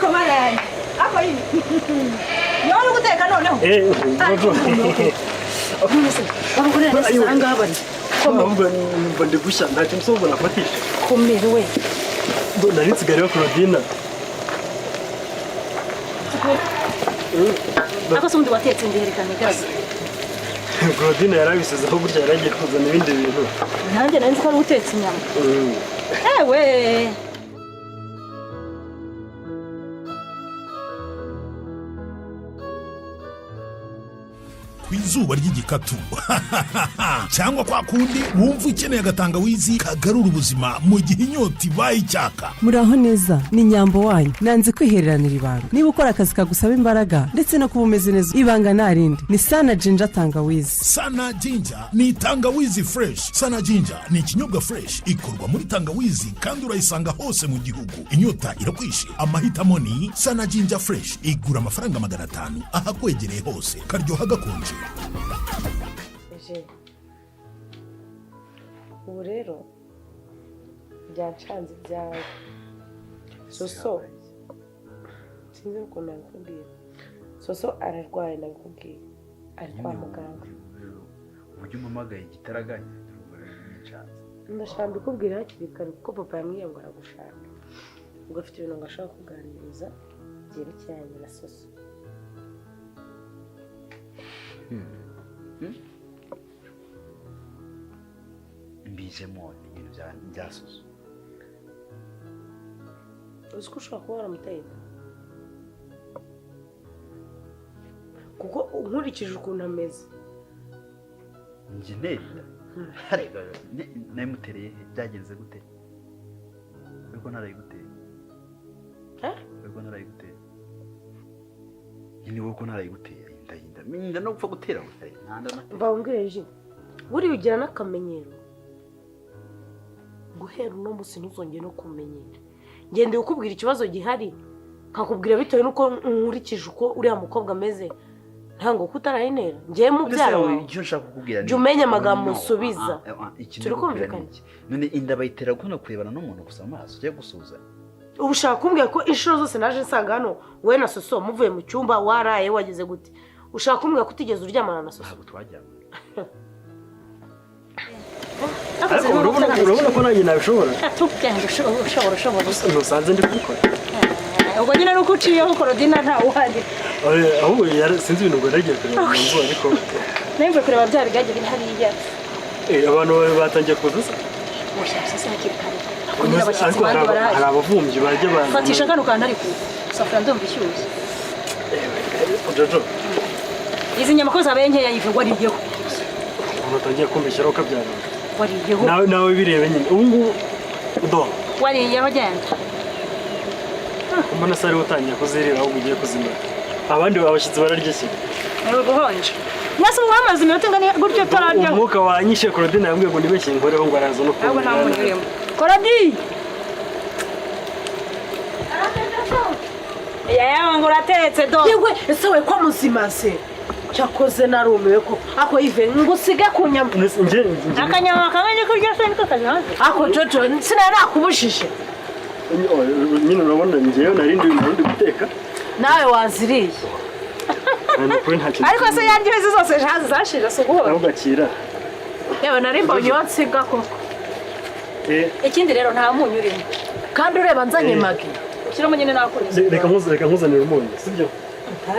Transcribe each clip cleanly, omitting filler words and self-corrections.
Ariko mana yanjye, ako iyi niba uri guteka noneho. Jojo. Abagore nasize aha ngaha bari. Ahubwo numva ndi gushya, nta kintu usubwo nafatisha. Komera we. Nari nsigayeho Claudine. Ako se ubundi watetse nderekane gaze. Claudine yarabisizeho gutya, yaragiye kuzana ibindi bintu. Nanjye nari nzi ko ari utetse inyama. Ewe. Ku izuba ry'igikatu cyangwa kwa kundi wumva ukeneye agatangawizi kagarura ubuzima mu gihe inyota ibaye icyaka. Muraho neza, ni Nyambo wanyu. Nanze kwihereranira ibanga. Niba ukora akazi kagusaba imbaraga ndetse no kuba umeze neza, ibanga nta rindi, ni Sana Ginger Tangawizi. Sana Ginger ni tangawizi fresh. Sana Ginger ni ikinyobwa fresh ikorwa muri tangawizi, kandi urayisanga hose mu gihugu. Inyota irakwishe, amahitamo ni Sana Ginger Fresh. Igura amafaranga 500 ahakwegereye hose. Karyoha gakonje. Je ubu rero byancanze ibyawe. Soso, sinzi ukuntu nabikubwira. Soso ararwaye, nabikubwiye, ari kwa muganga. Uburyo umpamagaye igitaraganya, turumva bincanze. Ndashaka mbikubwira hakiri kare kuko papa yambwiye ngo aragushaka, ubwo afite ibintu ngo ashaka kuganiriza byerekeranye na Soso. Mbijemo ibintu bya Soso? Uzi ko ushobora kuba waramuteye inda, kuko nkurikije ukuntu ameze. Njye ntera inda? Arega, nayimutereye he? Byagenze gute? Ariko ntarayiguteye. Eh? Ariko ntarayiguteye nyine wowe, ko ntarayiguteye inda, inda no gupfa gutera gusa, nta nda nateye. Mva wumvire ji, buriya ugira n'akamenyero. Guhera uno munsi ntuzongere no kumenyera. Ngendeye ukubwira ikibazo gihari, nkakubwira bitewe n'uko nkurikije uko uriya mukobwa ameze, ntabwo ko utarayintera ngewe mubyara wawe. Icyo nshaka kukubwira ni Jya umenya amagambo No, usubiza. ikintu Turi ndikubwira ni kumvikana? iki? None inda bayitera kuno kurebana n'umuntu gusa amaso, ujya gusuhuzanya? Ubu ushaka kumbwira ko inshuro zose naje nsanga hano wowe na Soso muvuye mu cyumba, waraye wagize gute, ushaka kumbwira ko utigeze uryamana na Soso? Ntabwo twajyana. Ariko urabona ko nanjye nabishobora. Tubwenge, ushobora, ushobora. Ntusanze ndi kubikora? Ubwo nyine nuko uciyeho Korodina ntawe uhari. Ahubwo sinzi ibintu ngo nagiye kureba mu nzu, ariko Nawe kureba bya bigage biri hariya. Abantu batangiye kuza se? Ubushakashatsi hakiri kare. Ariko nyine abashyitsi Ariko hari bandi barahari. hari abavumbyi bajya ba Fatisha kano kantu, ariko isafuriya ndumva ishyushye. Jojo. Izi nyama ko zabaye nkeya yive, wariyeho? Umuntu atangiye kumbeshyiraho ukabyara. Wariyeho? Nawe birebe nyine ubu ngubu do. Wariyeho? Genda. Mbona se ariwe utangiye kuzirira, ahubwo ugiye kuzimara, abandi abashyitsi bararya iki? Ni uguhonje mwese, ubu wamaze iminota ingana gutyo utararyaho. Umwuka wanyishe. Claudine yambwiye ngo nibeshye nkoreho, ngo araza no Ntabwo nta muntu kumenya. urimo. Korodi, yewe ngo uratetse do. Yewe, ese we ko muzima se? Cyakoze narumiwe ko ako ive ngo usige ku nyama. Njye Akanyama kamwe kurya se niko kazi hanze. Ako Jojo, sinari nakubujije. Nyine urabona njyewe narindi guteka. Nawe waziriye. Ni ukuri nta kintu. Ariko se yaryo izi zose zashira si uguhora? Nawe ugakira. Yewe, nari mbonye uwo nsiga koko. Ikindi rero nta munyu urimo. Kandi ureba nzanye Eh. Maggi. Ushyiramo nyine nakoze. Reka nkuzanire umunyu, sibyo?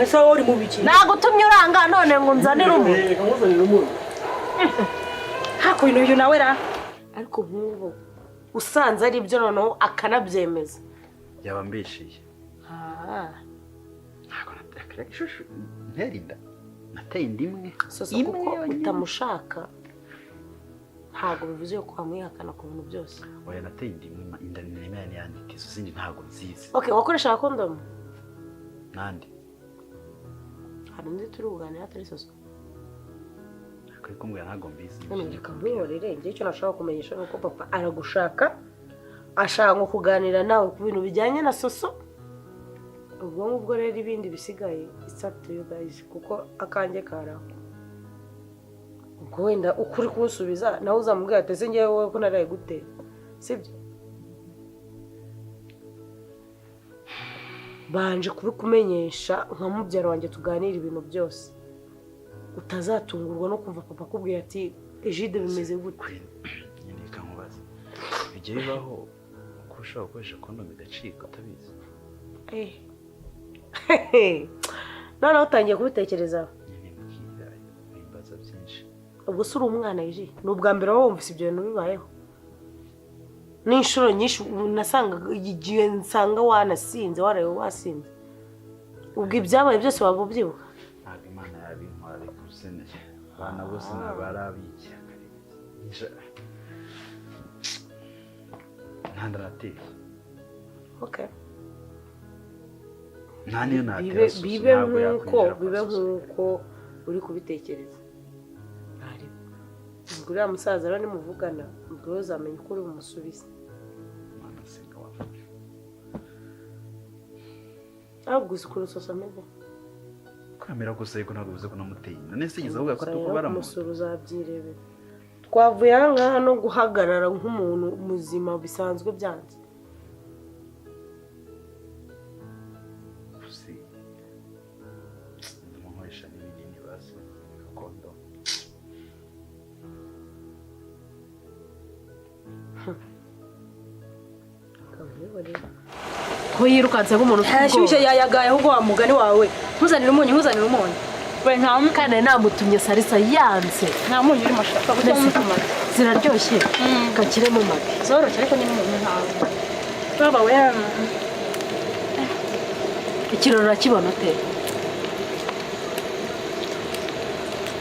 Ese wowe uri mu biki? Nagutumye uranga, none ngo nzanire umuntu. Reka nkuzanire umunyu. Hakuno uyu nawe ra. Ariko nk'ubu usanze ari byo, noneho akanabyemeza. Yaba mbeshiye. Ntabwo nateye ishusho ntera inda, nateye inda imwe. Soso Imwe kuko yonyine. utamushaka ntabwo bivuze ko wamwihakana ku bintu byose. Oya, nateye inda imwe, inda nemera niyandika, izo zindi ntabwo nzizi. Okay, wakoreshaga kondomu? Nandi? Hari undi turi kuganira atari Soso? Kuri kumbwira ntabwo mbizi. None reka nkwihorere. Njye icyo nashaka kumenyesha ni uko papa aragushaka, ashaka ngo kuganira nawe ku bintu bijyanye na Soso. Ubwo ngubwo rero ibindi bisigaye, it's up to you guys, kuko akanjye kari aho. Ubwo wenda ukuri kunsubiza nawe uzamubwira ati: "Ese ngewe wowe ko naraye gutera?" Sibyo? Banje kubikumenyesha nka mubyara wanjye, tuganira ibintu byose, utazatungurwa no kumva papa akubwira ati: "Egide, bimeze gute?" Nyine reka nkubaze, bijya bibaho ko ushobora gukoresha kondomu igacika utabizi? Noneho utangiye kubitekerezaho? Nyine mbwira, bimbaza byinshi. Ubwo se uri umwana Eji? Ni ubwa mbere waba wumvise ibyo bintu bibayeho? N'inshuro nyinshi nasangaga, igihe nsanga wanasinze, waraye wasinze, ubwo ibyabaye byose waba ubyibuka? Ntabwo Imana yabinkora, ariko useneye abana bose ntabwo ari abiki. Nta ndanateye. Okay. Nta niyo natera. Bibe Soso bibe ntabwo nk'uko yakwinjira kwa bibe Soso. Nk'uko uri kubitekereza, ntari ubwo uriya musaza rero nimuvugana, ubwo rero uzamenya uko uri bumusubize. Imana senga wafashe. Ahubwo uzi ukuntu Soso ameze? Kwemera gusa, ariko ntabwo bivuze ko namuteye inda. None se yigeze avuga ko Gusa atuko rero baramu kumusura uzabyirebera. Twavuye aha ngaha no guhagarara nk'umuntu muzima bisanzwe byanze. Si ndimo nkoresha n'ibinini basi gakondo. Ko yirukanse nk'umuntu ufite Yashyushye. ubwoba. Yayagaye ahubwo wa mugani wawe. Ntuzanire umunyu, ntuzanire umunyu we, nta Kandi nari namutumye salisa yanze. Nta munyu urimo, ashaka gushyiramo utumata. Ziraryoshye, kakiremo mabi. Zoroshye, ariko nyine umunyu ntawo baba we. Ikirori urakibona ute?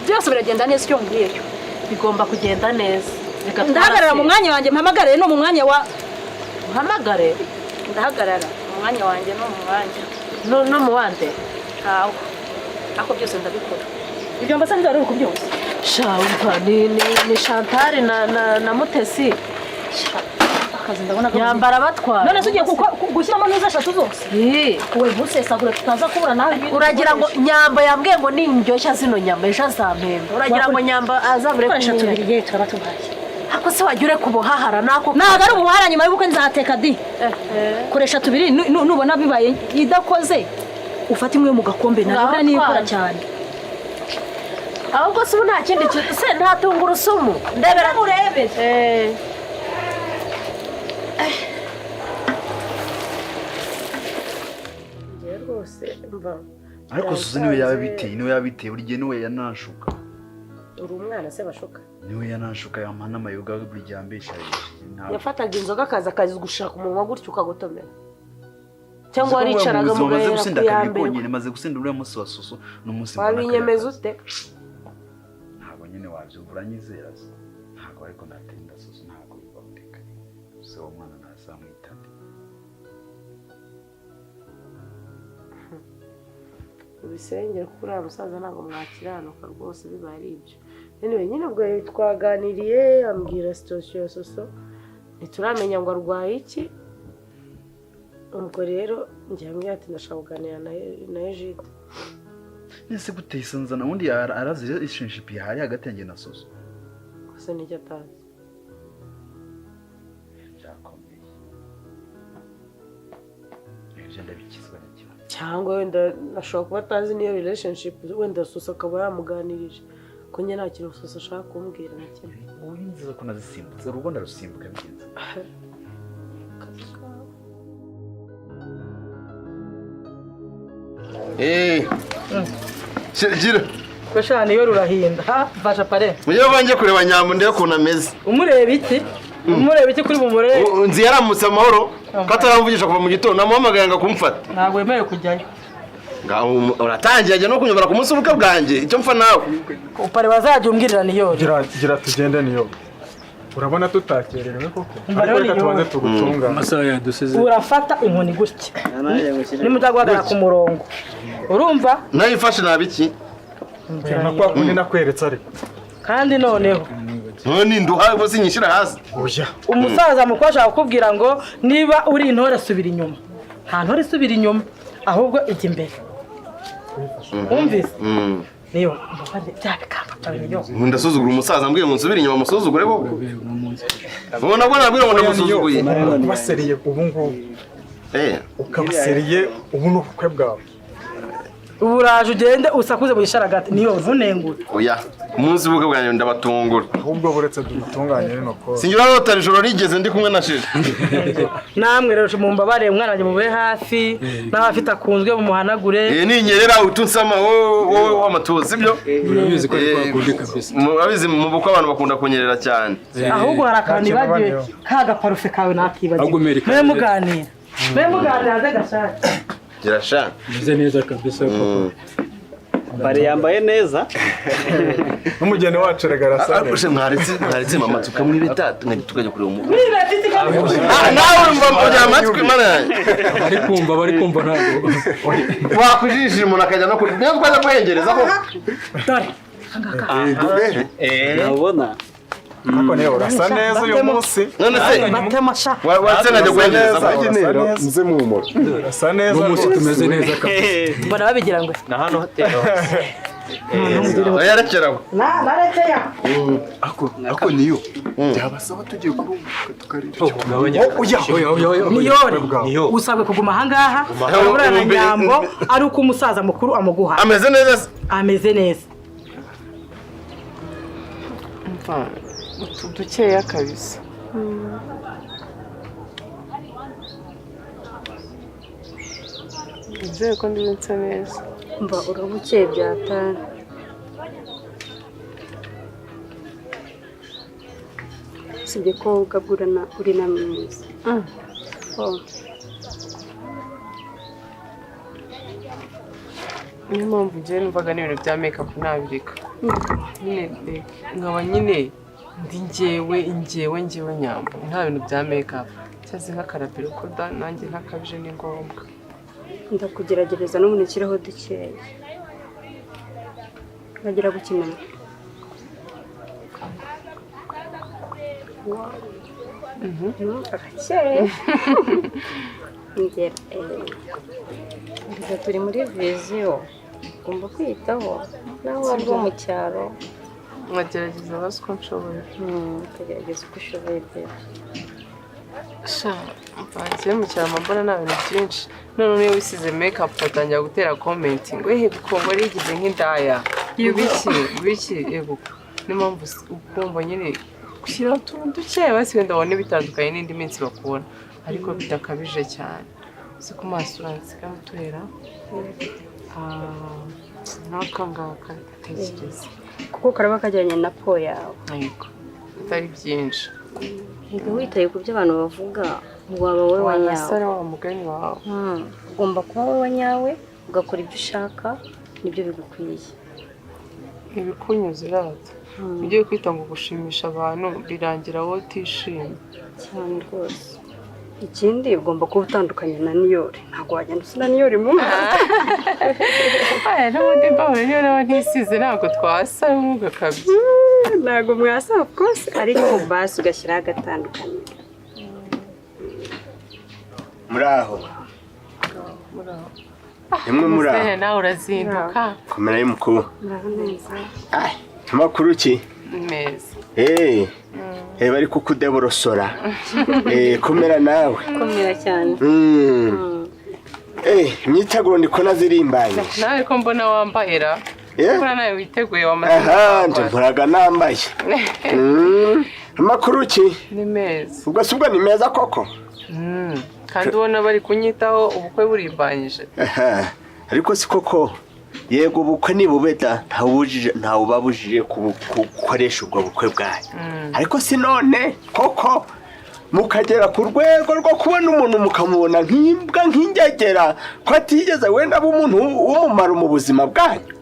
Byose biragenda neza, icyo mbwiye cyo. Bigomba kugenda neza. Reka Ndahagarara mu twarase. mwanya wanjye, mpamagare no mu mwanya wa Uhamagare. Ndahagarara mu mwanya wanjye no mu mwanya No mu wande. Ntawe, ariko byose ndabikora. Ibyo mbasa ntibari kubyose. Sha, umva, ni Chantal na Mutesi. Akazi ndabona Nyambara batwara. None se ugiye gushyiramo ntuza eshatu zose? Ii. We, ntusesagure, tutaza kubura nawe ibindi Uragira ngo dukoresha. Nyamba yambwiye ngo nindyoshya zino nyama ejo azampemba. Uragira ngo Nyamba azabure Dukoresha kumwe? tubiri ye, turaba tubaye. Ako se wajya ureka ubuhahara nako? Ntabwo ari ubuhara, nyuma y'ubukwe nzateka di. Koresha tubiri, nubona bibaye idakoze ufate imwe mu gakombe nayo. Ngaho Buriya niyo ikora twara. cyane. Ahubwo se ubu nta kindi kintu se, nta tungurusumu ndebera? Urebe. Njyewe rwose mva. Ariko Suze niwe yabiteye, niwe yabiteye. Buri gihe niwe yananshuka. Uri umwana se bashuka? Niwe yananshuka, yampa n'amayoga buri gihe ambesha. Ntabwo Yafataga inzoga akaza akazigushaka umunwa gutyo ukagotomera, cyangwa Uzi ko waricaraga mu buzima maze mugahera gusinda ku ya kabiri mbere? konyine, maze gusinda uriya munsi wa Soso n'umunsi mbona kariya Wabinyemeza kazi. ute? Ntabwo nyine wabyumva, uranyizera se? Ntabwo, ariko natinda Soso ntabwo bibaho. Reka se uwo mwana ntazamwitande. Ubisengere, kuko uriya musaza ntabwo mwakiranuka rwose bibaye ari ibyo. Anyway, nyine ubwo twaganiriye, ambwira situation ya Soso, ntituramenya ngo arwaye iki. Ubwo rero njye yambwiye ati: "Ndashaka kuganira na Egide." Nese gute isanzana ubundi arazi relationship ihari hagati yanjye na Soso? Gusa nicyo atazi. Byakomeye ibyo, ndabikizwa n'ikibazo. Cyangwa wenda ashobora kuba atazi n'iyo relationship, wenda Soso akaba yamuganirije, ko njye nta kintu Soso ashaka kumbwira na kimwe. Ubu ni nziza ko nazisimbutse, urugo ndarusimbuka bigenze. Akazi kawe. Gira. Koshani yo rurahinda ha, mfasha pare. Mujye banjye kureba Nyambo, ndebe ukuntu ameze. Umureba iki? Umureba iki kuri bumurebe? Nzi yaramutse amahoro, ko ataramvugisha kuva mu gitondo, namuhamagaye ngo kumfata. Ntabwo wemerewe kujyayo. Ngaho uratangiye ajya no kunyobora ku munsi w'ubukwe bwanjye, icyo mpfa nawe. Upare wazajya umbwirira niyo. Gira gira tugende niyo. Urabona tutakererewe koko. Umva Ariko rero reka niyo. tubanze tugutungane. Amasaha yadusize. Urafata inkoni gutya nimujya guhagarara ku murongo, urumva? Nayifashe nabi iki? Nka kwa kundi nakweretse ariko. Kandi noneho None ninduha ubwo sinyishyira hasi. Oya. Umusaza mukuru ashaka kukubwira ngo niba uri intore subira inyuma. Nta ntore isubira inyuma, ahubwo ijya imbere, wumvise? Niyo mbabarire, bya bikamba byawe niyo. Ndasuzugura umusaza mbwiye ngo nsubire inyuma, musuzugure koko? Ubona ko nabwira ngo ndamusuzuguye. Kuba sérieux ubu ngubu. Ukabaseriye ubu ni ubukwe bwawe. Uburaje ugende usakuze mu gisharagati niyo vunengura. Oya, umunsi w'ubukwe bwanjye ndabatungura. Ahubwo buretse dutunganye rino kose. Sinjye urarota ijoro rigeze ndi kumwe na Shije. Namwe rero mumbabare umwana wanjye mube hafi n'abafite akunzwe mumuhanagure. Ninyerera utunsama wowe w'amatuza sibyo? Urabizi ko ari kwa kundi kabisa. Murabizi mu bukwe abantu bakunda kunyerera cyane. Ahubwo hari akantu nibagiwe ka gaparufe kawe nakibagiwe. Mwe muganira. Mwe muganira aze gashake. Girasha. Meze neza kabisa koko. Bare yambaye neza. N'umugeni wacu regarasa. Ariko mwaretse mama tukamwibeta tukajya kureba umukwe. Nawe urumva ujya amatwi mana yanjye. Bari kumva ntabwo. Wakujijije umuntu akajya no kuri. Niyo twajya guhengereza koko. Dore. Nabona. Ariko niyo urasa neza uyu munsi. None se batema sha. Watse najya guhengereza neza. Muze muhumura. Urasa neza. N'umunsi tumeze neza kabisa. Mbona babigira ngo. Na hano hoteli hose. Oya rekeraho. Na narekeya. Ako niyo. Byabasaba tugiye kurunguka tukarira. Oya Niyore. Usabwe kuguma ahangaha. Urabona na Nyambo ari uko umusaza mukuru amuguha. Ameze neza. Ameze neza. Utu dukeya kabisa. Nizere ko ndi nsa neza. Mba urabukeye byatari. Usibye ko ugabura uri na mwiza. Niyo mpamvu njyewe numvaga n'ibintu bya make-up nabireka. Nyine nkaba nyine ndi njyewe Nyambo nta bintu bya make-up cyaze nk'akarabiro ko nanjye ntakabije ni ngombwa. Ndakugeragereza n'ubu nshyiraho dukeya. Uragira gukimenya. Arakeye. Ngera turi muri viziyo ugomba kwiyitaho nawe waba uwo mu cyaro. Nkagerageza bazi uko nshoboye. Ukagerageza uko ushoboye pe. Sha mvangiye mu cyaro mbona nta bintu byinshi. None iyo wisize make up batangira gutera comment ngo ehe bikongo yigize nk'indaya. Ibiki yego. Niyo mpamvu ukumva nyine gushyiraho utuntu dukeya basi wenda babone bitandukanye n'indi minsi bakubona ariko bidakabije cyane. Uzi ku maso uransigaho uturera. N'aka ngaka tekereza. Kuko karaba kajyanye na po yawe. Yego. Bitari byinshi. Yego witaye ku byo abantu bavuga waba wowe wa nyawe. Wanasara wa mugani wawe. Ugomba kuba wowe wa nyawe ugakora ibyo ushaka nibyo bigukwiye. Ibikunyuze irata. Ugiye kwita ngo gushimisha abantu birangira wowe utishimye. Cyane rwose. Ikindi ugomba kuba utandukanye na Niyori. Ntabwo wagenda usa na Niyori mu maso. Aya n'ubundi mbabona niyo naba ntisize ntabwo twasa nk'ugakabye. Ntabwo mwasa of course ariko basi ugashyiraho agatandukanye. Muraho. Nimwe muraho. Nawe urazinduka. Komera y'umukuru. Muraho neza. Amakuru ki? Meza. Bari kukudeborosora. Komera nawe. Komera cyane. Imyiteguro ndiko nazirimbanye. Nawe ko mbona wambayera. Mbona nawe witeguye wamaze. Aha, nje nambaye. Amakuru ki? Ni meza. Ubwo si ubwo ni meza koko? Kandi ubona bari kunyitaho ubukwe burimbanyije. Ariko si koko. Yego ubukwe ni bubeda ntawubabujije gukoresha ubwo bukwe bwanyu. Ariko si none koko mukagera ku rwego rwo kubona umuntu mukamubona nk'imbwa nk'ingegera ko atigeze wenda aba umuntu w'umumaro mu buzima bwanyu.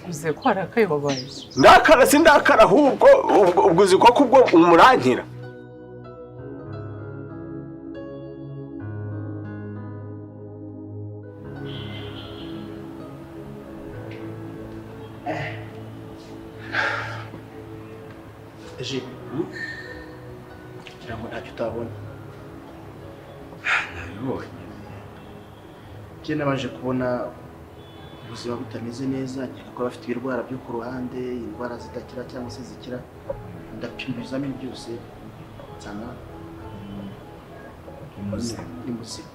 Uze ko arakaye wabaye. Ndakara si ndakara ahubwo ubwo uzi ko kubwo umurankira. Eji, ngira ngo ntacyo utabonye. Nabibonye. Njye nabanje kubona ubuzima butameze neza, nkeka ko bafite ibirwara byo ku ruhande, indwara zidakira cyangwa se zikira, ndapima ibizamini byose nsanga ni muzima.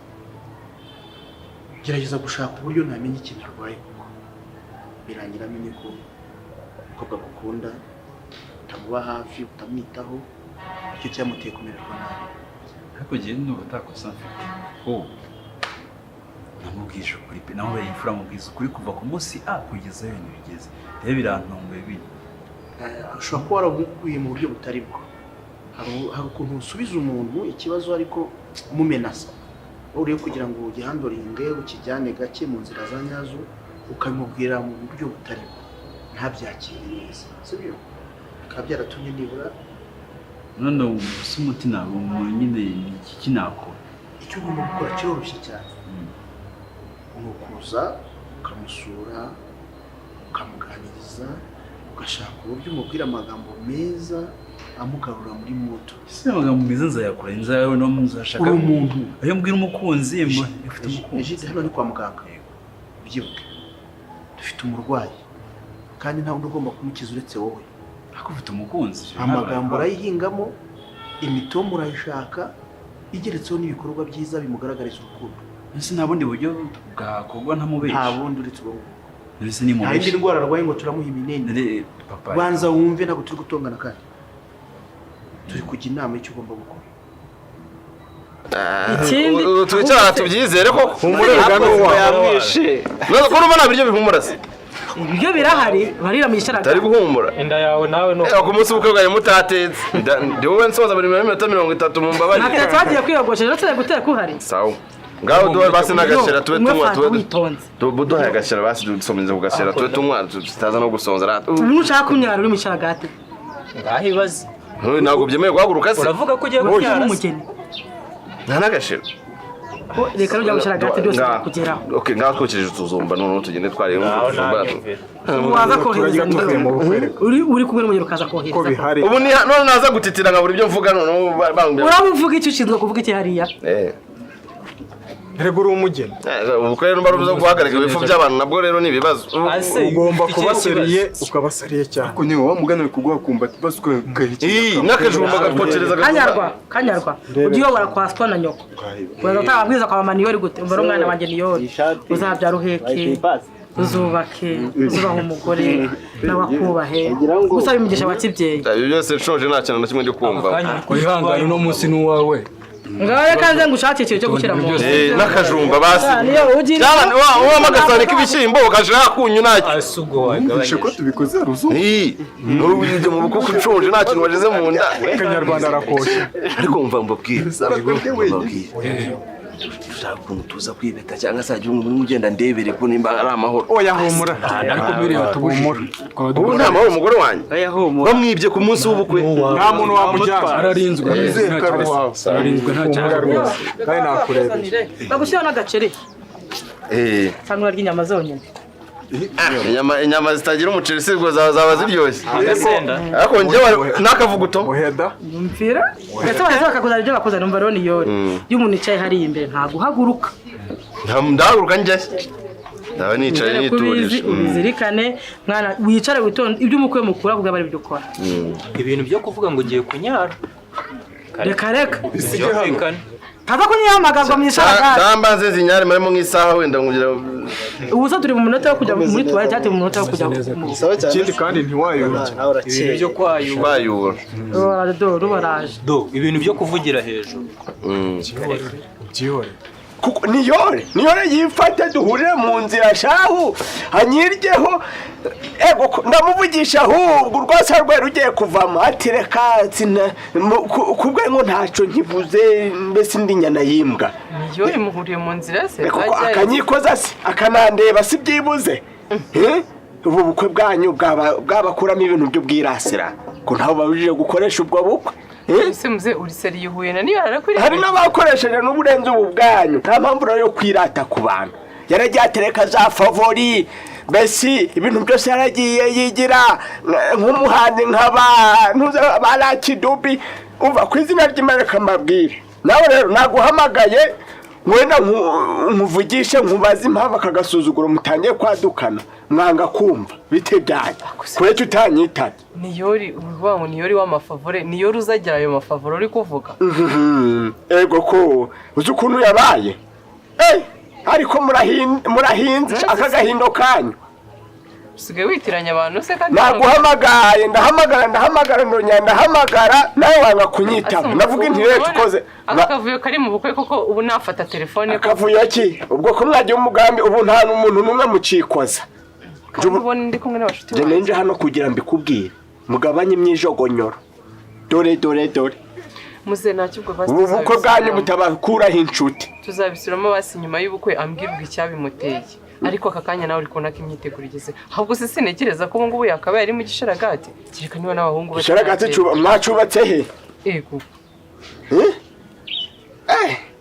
Gerageza gushaka uburyo ntamenya ikintu arwaye, kuko birangira amenye ko umukobwa agukunda utamuba hafi, utamwitaho, icyo cyamuteye kumererwa nabi. Ariko njyewe ndumva atakosa mfite. Oh, namubwije ukuri pe, namubereye imfura, mubwiza ukuri kuva ku munsi a kugeza aho ibintu bigeze. Rero birantunguye bino. Ushobora kuba waramubwiye mu buryo butari bwo. Hari ukuntu usubiza umuntu ikibazo ariko umumenasa, wowe uri kugira ngo ugihandoringe, ukijyane gake mu nzira za nyazo, ukabimubwira mu buryo butari bwo, ntabyakire neza, sibyo? Bikaba byaratumye nibura None ubu si umuti ntabwo umuntu nyine, ni iki kinakora? Icyo ugomba gukora kiroroshye cyane, ni ukuza ukamusura, ukamuganiriza, ugashaka uburyo umubwira amagambo meza amugarura muri mood. Ese amagambo meza nzayakora? Nzawe no nzashaka Uri umuntu. Ayo mbwira umukunzi, ufite umukunzi. Egide, hano ni kwa muganga, ubyibuke. Dufite umurwayi kandi nta wundi ugomba kumukiza uretse wowe. Ariko ufite umukunzi. Amagambo urayihingamo, imitomo urayishaka, igeretseho n'ibikorwa byiza bimugaragariza urukundo. Ese nta bundi buryo bwakorwa ntamubeshya? Nta bundi uretse ubwo ngubwo. Ese ni Nta yindi mubeshya? ndwara arwaye ngo turamuha ibinini. Papa. Banza wumve, ntabwo turi gutongana kandi turi kujya inama y'icyo ugomba gukora. Ikindi Twicara tubyizere koko. Humura, Humura. uwa. Yamwishe none ko urumva nta biryo bihumura se? Ibiryo birahari, barira mu gisharagati. Utari guhumura inda yawe nawe no Ku munsi w'ubukwe bwawe mutatetse. Ndi wowe nsoza buri minota 30 mu mbabarire. Natwe twagiye kwiyogoshesha, tujya guteka uhari. Sawa, ngaho duhe basi n'agashera tube Umwe tunywa. fanta. Tube Witonze. Duhaye agashera basi, dusomeze ku gashera tube tunywa, tutaza no gusonza rata. Nushaka kunyara uri mu gisharagati. Ngaho ibaze. Ntabwo byemewe guhaguruka se? Uravuga ko ugiye Uri kubyara se? umugeni. Nta n'agashera. Reka rujya mu gisharagati byose bikugeraho. Okay, ngaho twukirije utuzumba, noneho tugende twareba. Ngaho. Waza kohereza uri kumwe n'umugeni, ukaza kohereza. Ubu ni none naza gutitira nkabura ibyo mvuga, noneho bambwira. Urabuvuga icyo ushinzwe kuvuga iki hariya? Erega uri umugeni. Ubukwe rero mba rubuza guhagarika ibifu by'abantu, nabwo rero ni ibibazo. Ugomba kuba sérieux, ukaba sérieux cyane. Ariko niba wa mugani uri kuguha kumba basi Ii, n'akajumba gakocereza. Kanyarwa, kanyarwa, ujye uyobora kwaswa na nyoko, uraza utababwiza kwa mama niyori gute? Umva umwana wanjye niyori, uzabyara uheke, uzubake, uzubaha umugore nawe akubahe, usaba imigisha wa kibyeyi. Ibyo byose nshoje nta kintu na kimwe ndi kumva. Wihangane, uno munsi ni uwawe. Ngaho reka nze ngushakire ikintu cyo gushyira mu nda. N'akajumba basi. Niyo ugira. Cyane wama agasahani k'ibishyimbo ukashiraho akunyu ntacyo. Wumvishe ko tubikoze ruzungu. N'ubu mu bukwe nshonje nta kintu wageze mu nda. Kanyarwanda arakosha. Ariko mva mbabwire, mbabwire, dushaka ukuntu tuza kwibeta cyangwa se hagira umuntu ugenda ndebere ko nimba ari amahoro. Oya, humura. Ariko biriya tubujije. Ubu nta mahoro, umugore wanjye bamwibye ku munsi w'ubukwe. Nta muntu wamujyana. Ararinzwe. Wizeye ko ari uwawe. Ararinzwe, nta Humura kibazo. rwose, kandi nakurebeye. Bagushyiraho n'agaceri cyangwa urarya inyama zonyine? Inyama zitagira umuceri si ubwo zaba ziryoshye? Agasenda. Ariko njyewe n'akavuguto. Muheda. Nyumvira ndetse bahise bakakuzanira ibyo bakuzanira. Umva rero niyori, iyo umuntu yicaye hariya imbere ntaguhaguruka. Ndahaguruka njyayo, ndaba nicaye Nizere ko ubizi. niturije. Ubizirikane mwana, wicare witonde, ibyo umukwe mukuru avuga bari ibyo ukora. Ibintu byo kuvuga ngo ugiye kunyara. Reka reka. Byumvikane. Ntaza kunyihamagazwa mu isharagati. Cyangwa nze zinyare marimo nk'isaha wenda nkugira. Ubu se turi mu munota wo kujya muri tuwarete cyangwa turi mu munota wo kujya mu Ikindi kandi ntiwayobye. Ibintu byo kwayura. Kwayura. Do rubaraje. Do ibintu byo kuvugira hejuru. Byihore. Kuko niyore niyore yifate duhurire mu nzira shahu anyiryeho. Ego ko- ndamuvugisha ahubwo urwasa rwe rugiye kuvamo, ati reka kubwe ngo ntacyo nkivuze, mbese indi nyana y'imbwa. Niyori muhuriye mu nzira se? Kuko Ajyayo. akanyikoza se akanandeba si byibuze. Eh? Ubu bukwe bwanyu bwabakuramo ibintu by'ubwirasira ko ntawe babujije gukoresha ubwo bukwe. Eh? Ese muze uri sérieux, uhuye na Niyori arakwiriye? Hari n'abakoresheje n'uburenze ubu bwanyu. Nta mpamvu rero yo kwirata ku bantu. Yaragiye atereka za favori, mbese ibintu byose yaragiye yigira nk'umuhanzi nk'aba ba Lucky Dube. Umva, ku izina ry'Imana reka mbabwire, nawe rero naguhamagaye wenda nkuvugishe nkubaze impamvu aka gasuzuguro mutangiye kwadukana, mwanga kumva. Bite byanyu kureke utanyitabye? Niyori uvuga ngo niyori w'amafavore, niyori uzagira ayo mafavore uri kuvuga? Ego ko uzi ukuntu yabaye. Ariko murahinze aka gahindo kanyu. Usigaye witiranya abantu se kandi Naguhamagaye, ndahamagara ndonya ndahamagara, nawe wanga kunyitaba. Navuga inti rero tukoze aka kavuyo kari mu bukwe koko ubu nafata telefone. Akavuyo ki? Ubwo ko mwagiye umugambi ubu nta n'umuntu n'umwe mucikoza. Ubona ndi kumwe n'abashuti banjye. Nje hano kugira mbikubwire. Mugabanye imyijogonyoro. Dore dore dore. Muze ntacyo ubwo basi. Ubu bukwe bwanyu mutabakuraho inshuti. Tuzabisubiramo basi nyuma y'ubukwe ambwirwa icyabimuteye. Ariko aka kanya nawe uri kubona ko imyiteguro igeze. Ahubwo se sinekereza ko ubu ngubu yakabaye ari mu gisharagati. Kereka niba n'abahungu Gisharagati mwacubatse he? Yego.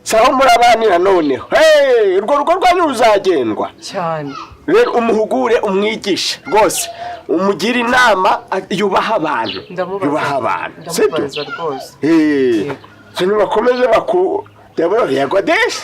Saho murabanira noneho. Hey, urwo rugo rwanyu ruzagendwa. Cyane. Rero umuhugure umwigishe rwose. Umugira inama yubaha abantu. Yubaha abantu. Sibyo? Rwose. Sino bakomeze baku yagodesha.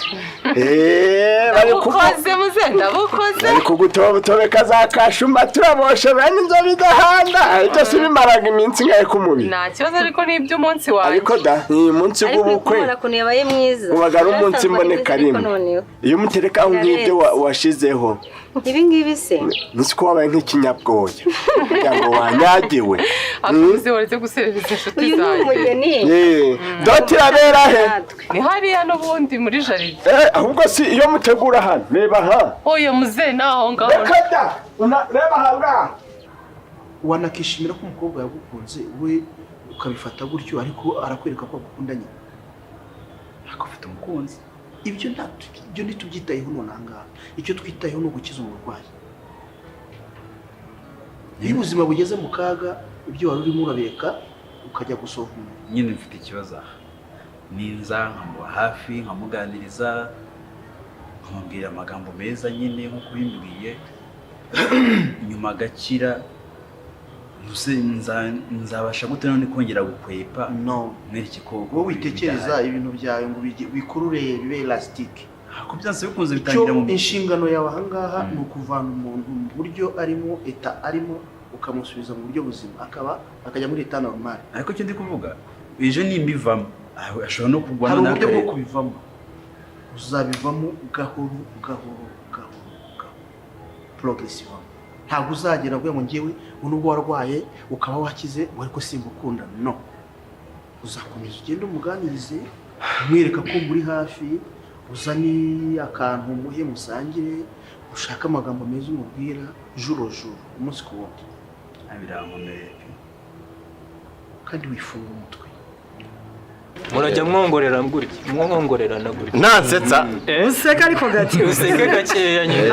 Ndabukoze muze ndabukoze. Bari kugutobeka za kashuma turaboshe bene inzobe idahanda. Ibyo si bimaraga iminsi ngaye ku mubiri. Nta kibazo ariko ni iby'umunsi wanjye. Ariko da ni umunsi w'ubukwe. Ariko ukuntu yabaye mwiza. Ubaga ari umunsi mboneka rimwe. Iyo umutereka nk'ibyo washizeho. Ibi ngibi se? Nzi ko wabaye nk'ikinyabwoya. Kugira ngo wanyagiwe. Akuze waretse guserereza inshuti zanjye. Uyu ni umugeni. Doti irabera he? Ni hariya n'ubundi muri jaride. Ahubwo si iyo mutegura hano. Reba ha. Oya muze naho ngaho. Reka da. Reba aha ngaha. Wanakishimira ko umukobwa yagukunze we ukabifata gutyo ariko arakwereka ko agukunda nyine. Ariko ufite umukunzi. Ibyo ibyo ntitubyitayeho none aha ngaha. Icyo twitayeho ni ugukiza umurwayi. Iyo ubuzima bugeze mu kaga ibyo wari urimo urabireka ukajya gusohoka umuntu. Nyine mfite ikibazo aha. Ninza nkamuba hafi nkamuganiriza nkamubwira amagambo meza nyine nk'uko ubimbwiye nyuma agakira nzabasha gute none kongera gukwepa? No, mwereke ko wowe witekereza ibintu byawe ngo bikurure bibe elastique. Ko byanse bikunze bitangira mu inshingano yawe aha ngaha ni ukuvana umuntu mu buryo arimo eta arimo ukamusubiza mu buryo buzima akaba akajya muri eta normal. Ariko icyo ndi kuvuga ejo nimbivamo ashobora no kugwa. Hari uburyo bwo kubivamo, uzabivamo gahoro gahoro gahoro gahoro progressive. Ntabwo uzagera ngo ngewe nubwo warwaye ukaba wakize ngo ariko simbukunda. No, uzakomeza ugende umuganirize umwereka ko muri hafi, uzane akantu muhe musangire, ushake amagambo meza umubwira juro juro umunsi ku wundi. Birankomereye pe. Kandi wifunga umutwe. Murajya mwongorera gutya, mwongorerana gutya. Nansetsa. Useka ariko gake. Useke gakeya nyine.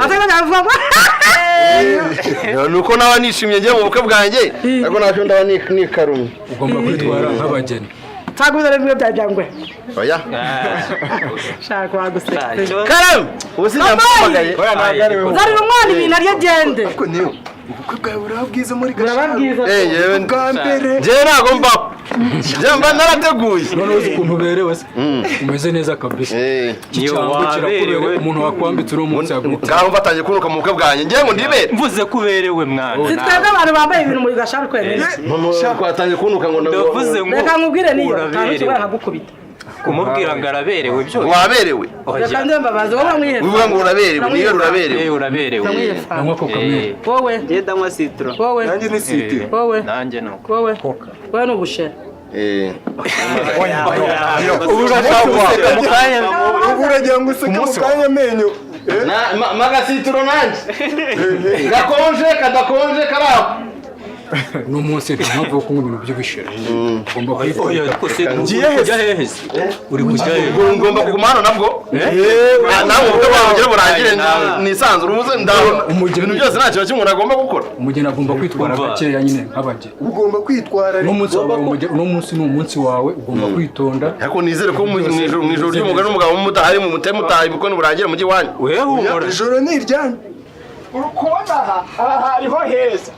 Nuko nawe nishimye ngiye mu bukwe bwanjye, ariko ntacyo ndaba nikarumye. Ugomba kwitwara nk'abageni. Ntabwo bimwe bya byangwe. Oya. Shaka waguseka. Karamu, ubu sinyamuhamagaye. Uzarira umwana ibintu arya agende. Ariko niyo ubukwe bwawe buraba bwiza muri Gasharu. Yewe bwa mbere. Njyewe ntabwo mbaho. Njyewe mba narateguye. None uzi ukuntu uberewe se? Umeze neza kabisa. Iki cyangwa kirakubereye umuntu wakwambitse uno munsi yaguta. Ngaho mbatangiye kunuka mu bukwe bwanjye. Njyewe ngo ndibere. Mvuze ko uberewe mwana. Si twebwe abantu bambaye ibintu muri Gasharu kwemeza. Twatangiye kunuka ngo ndavuze ngo. Reka nkubwire niyo ntabwo nkagukubita. Kumubwira ngo araberewe byo. Waberewe. Reka ndembabaze wowe mwihese. Uvuga ngo uraberewe, niyo uraberewe. Uraberewe. Nanywa kokamere. Wowe. Njye ndanywa citro. Wowe. Nanjye ni citro. Wowe. Nanjye nuko. Wowe. Wowe ni ubushera. Ubu uragira ngo useke mu kanya amenyo. Magasitiro nanjye. Gakonje kadakonje karaho. Uno munsi nta mpamvu yo kunywa ibintu by'ibishira. Ugomba kwitwara. Kujya hehe se? Uri kujya hehe? Ngomba kuguma hano nabwo. Nawe ubukwe bwawe burangire nisanzure umuze ndabona ibintu byose nta kintu kimwe agomba gukora. Umugeni agomba kwitwara gakeya nyine nk'abageni. Ugomba kwitwara. Uno munsi ni umunsi wawe ugomba kwitonda. Ariko nizere ko mu ijoro ry'umugore n'umugabo mudahari mu mutema mutaha ubukwe burangire mujye iwanyu. Ijoro ni iryanyu. Uri kubona aha hariho heza.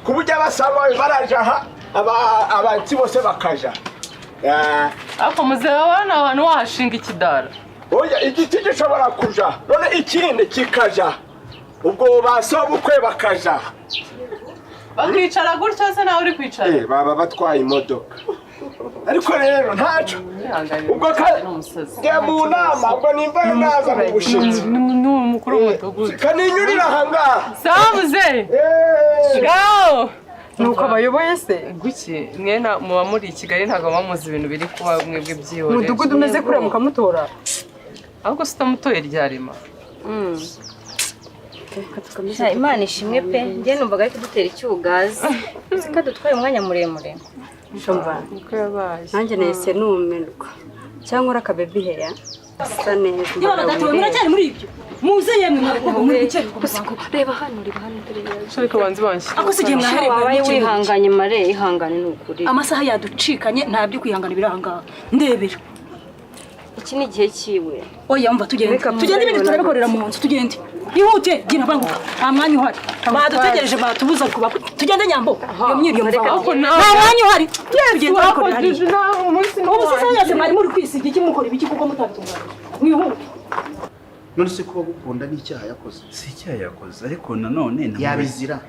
Ku buryo abasaba baraja aha abansi bose bakaja. Ariko muzehe wawe ni ahantu wahashinga ikidara. Oya igiti gishobora kuja none ikindi kikaja ubwo basobukwe bakaja bakicara gutyo se nawe uri kwicara. Baba batwaye imodoka. Ariko rero ntacyo. Ubwo njya mu nama ubwo nimba naza mu bushinzi. Ni umukuru w'umudugudu. Kaninyurira aha ngaha. Sabuze. Ngaho. Nuko abayoboye se? Guki mwe muba muri Kigali ntabwo muba muzi ibintu biri kuba mwebwe byihorera. Umudugudu umeze kuriya mukamutora. Ahubwo se utamutoye ryarema. Imana ishimwe pe, njye numvaga ari kudutera icyugazi. Uzi ko adutwaye umwanya muremure. Shumva. Nanjye nahise numirwa. Cyangwa uri akabebi heya. Asa neza. Niba badatuwe muracyari muri ibyo. Muze yemwe mwabakobwa muri gukererwa. Reba hano, reba hano dore yaje. Ariko banze banshyire. Ako si igihe mwahereye Wabaye wihanganye mare, ihangane ni ukuri. Amasaha yaducikanye nta byo kwihangana biri aha ngaha. Ndebera. Iki ni igihe cyiwe. Oya umva tugende. Tugende ibindi turabikorera mu nzu tugende. Ihute gira banguka. Nta mwanya uhari. Badutegereje batubuza kuba. Tugende nyambo. Iyo myiryo mva. Nta mwanya uhari. Tugende turabikorera hariya. Ubu se isaha yose mwari muri kwisiga iki mukora ibiki kuko mutabitunganyije. Mwihute. None se kuba gukunda ni icyaha yakoze? Si icyaha yakoze ariko nanone yabizira.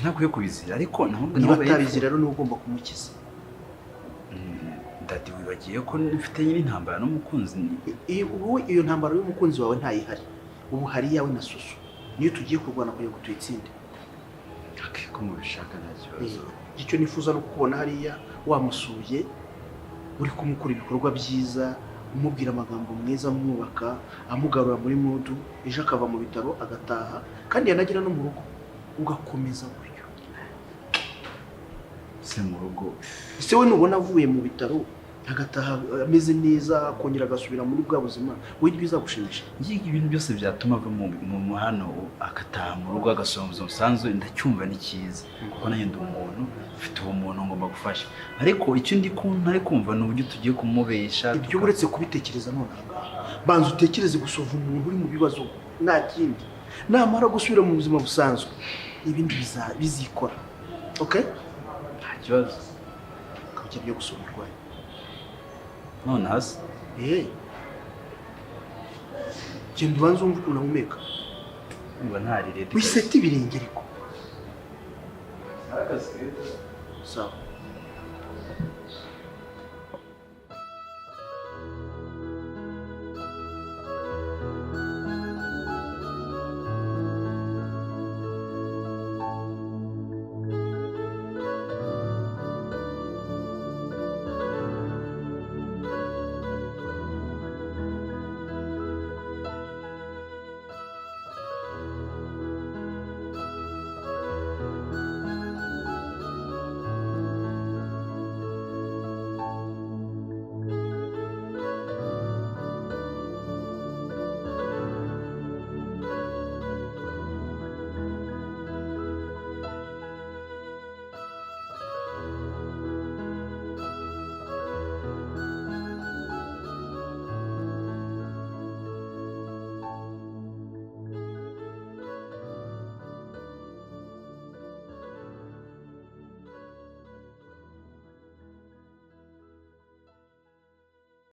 Ntakwiye kubizira ariko niba atabizira rero niwe ugomba kumukiza. Dadi wibagiye ko mfite nyine intambara n'umukunzi. Wowe iyo ntambara y'umukunzi wawe ntayihari. Ubu hari iyawe na Susu. Niyo tugiye kurwana kugira ngo tuyitsinde. Ko mubishaka nta kibazo. Icyo nifuza no kukubona hariya wamusuye uri kumukora ibikorwa byiza, umubwira amagambo meza amwubaka, amugarura muri mudu, ejo akava mu bitaro agataha kandi yanagira no mu rugo ugakomeza gutyo. Se mu rugo. Ese we nubona avuye mu bitaro agataha ameze neza akongera agasubira muri bwa buzima, wowe ntibizagushimisha? Ngiye ibintu byose byatuma ava mu hano agataha mu rugo agasoma ubuzima busanzwe ndacyumva ni cyiza kuko nanjye ndi umuntu mfite ubumuntu ngomba gufasha. Ariko icyo ndi ntari kumva ni uburyo tugiye kumubesha. Ibyo uretse kubitekereza nonaha, banza utekereze gusova umuntu uri mu bibazo nta kindi. Namara gusubira mu buzima busanzwe ibindi bizikora. Okay? Nta kibazo. Ukaba byo gusura umurwayi. None hasi. Genda ubanze wumve ukuntu ahumeka. Umva ntari redi. Wiseta ibirenge ariko. Sawa.